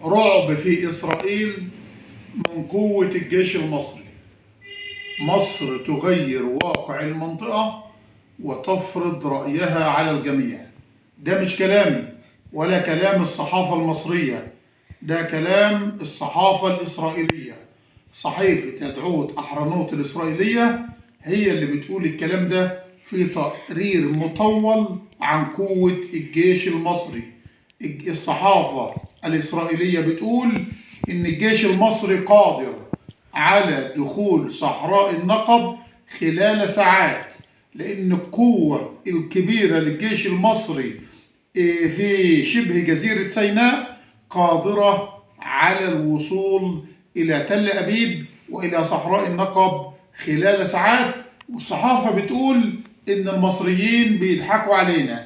رعب في إسرائيل من قوة الجيش المصري. مصر تغير واقع المنطقة وتفرض رأيها على الجميع. ده مش كلامي ولا كلام الصحافة المصرية، ده كلام الصحافة الإسرائيلية. صحيفة يدعوت أحرنوت الإسرائيلية هي اللي بتقول الكلام ده في تقرير مطول عن قوة الجيش المصري. الصحافة الإسرائيلية بتقول إن الجيش المصري قادر على دخول صحراء النقب خلال ساعات، لأن القوة الكبيرة للجيش المصري في شبه جزيرة سيناء قادرة على الوصول إلى تل أبيب وإلى صحراء النقب خلال ساعات. والصحافة بتقول إن المصريين بيضحكوا علينا.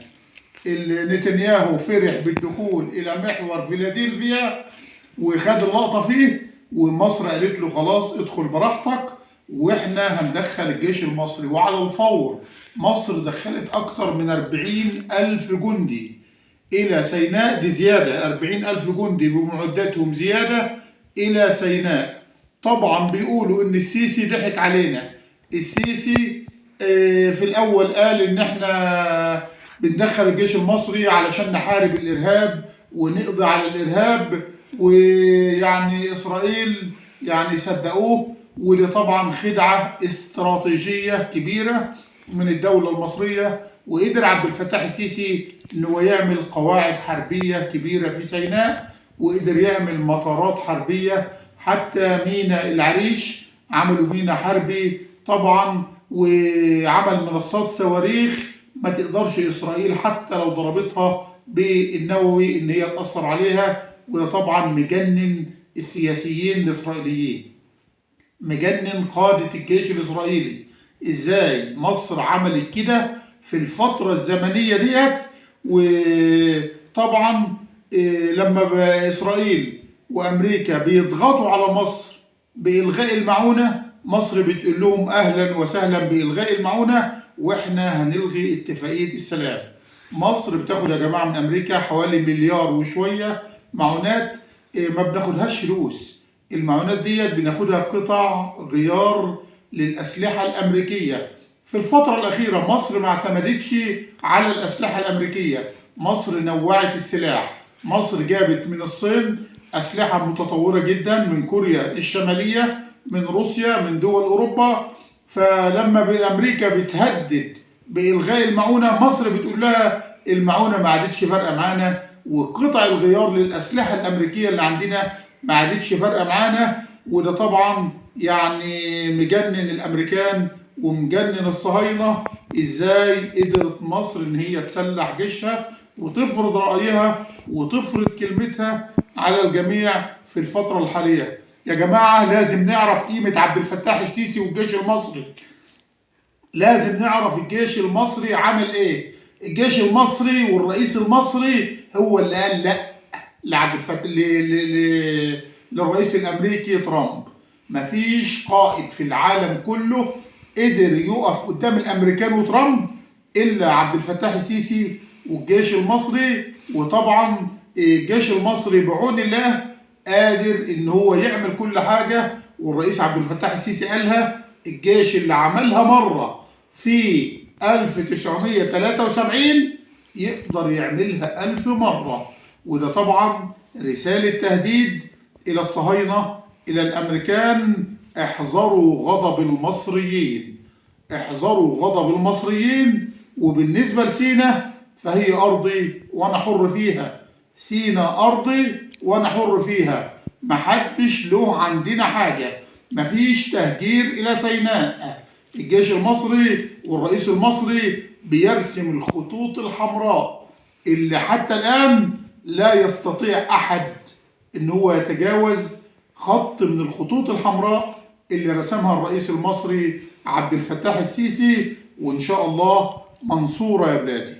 نتنياهو فرح بالدخول إلى محور فيلادلفيا وخد اللقطة فيه، ومصر قالت له خلاص ادخل براحتك واحنا هندخل الجيش المصري. وعلى الفور مصر دخلت أكتر من 40,000 جندي إلى سيناء، دي زيادة 40,000 جندي بمعداتهم زيادة إلى سيناء. طبعا بيقولوا إن السيسي ضحك علينا. السيسي في الأول قال إن احنا بندخل الجيش المصري علشان نحارب الإرهاب ونقضي على الإرهاب، ويعني إسرائيل يعني صدقوه، ودي طبعا خدعة استراتيجية كبيرة من الدولة المصرية. وقدر عبد الفتاح السيسي إنه يعمل قواعد حربية كبيرة في سيناء، وقدر يعمل مطارات حربية، حتى ميناء العريش عملوا ميناء حربي طبعا، وعمل منصات صواريخ ما تقدرش إسرائيل حتى لو ضربتها بالنووي إن هي تأثر عليها. وده طبعا مجنن السياسيين الإسرائيليين، مجنن قادة الجيش الإسرائيلي. إزاي مصر عملت كده في الفترة الزمنية ديت؟ وطبعا لما إسرائيل وأمريكا بيضغطوا على مصر بإلغاء المعونة، مصر بتقول لهم أهلا وسهلا بإلغاء المعونة وإحنا هنلغي اتفاقية السلام. مصر بتاخد يا جماعة من أمريكا حوالي مليار وشوية معونات، ما بناخدهاش فلوس، المعونات ديت بناخدها قطع غيار للأسلحة الأمريكية. في الفترة الأخيرة مصر ما اعتمدتش على الأسلحة الأمريكية، مصر نوعت السلاح. مصر جابت من الصين أسلحة متطورة جدا، من كوريا الشمالية، من روسيا، من دول أوروبا. فلما أمريكا بتهدد بإلغاء المعونة، مصر بتقول لها المعونة ما عادتش فارقة معانا، وقطع الغيار للأسلحة الأمريكية اللي عندنا ما عادتش فارقة معانا. وده طبعا يعني مجنن الأمريكان ومجنن الصهاينة. إزاي قدرت مصر إن هي تسلح جيشها وتفرض رأيها وتفرض كلمتها على الجميع في الفترة الحالية؟ يا جماعة لازم نعرف قيمة عبد الفتاح السيسي والجيش المصري، لازم نعرف الجيش المصري عمل ايه. الجيش المصري والرئيس المصري هو اللي قال لا لعبد الفتاح للرئيس الامريكي ترامب. مفيش قائد في العالم كله قدر يقف قدام الامريكان وترامب الا عبد الفتاح السيسي والجيش المصري. وطبعا الجيش المصري بعون الله قادر ان هو يعمل كل حاجة، والرئيس عبد الفتاح السيسي قالها، الجيش اللي عملها مرة في 1973 يقدر يعملها 1000 مرة. وده طبعا رسالة تهديد إلى الصهاينة، إلى الأمريكان: احذروا غضب المصريين، احذروا غضب المصريين. وبالنسبة لسينا فهي أرضي وأنا حر فيها، سينا أرضي وأنا حر فيها، محدش له عندنا حاجة، مفيش تهجير إلى سيناء. الجيش المصري والرئيس المصري بيرسم الخطوط الحمراء اللي حتى الآن لا يستطيع أحد إن هو يتجاوز خط من الخطوط الحمراء اللي رسمها الرئيس المصري عبد الفتاح السيسي. وإن شاء الله منصورة يا بلادي.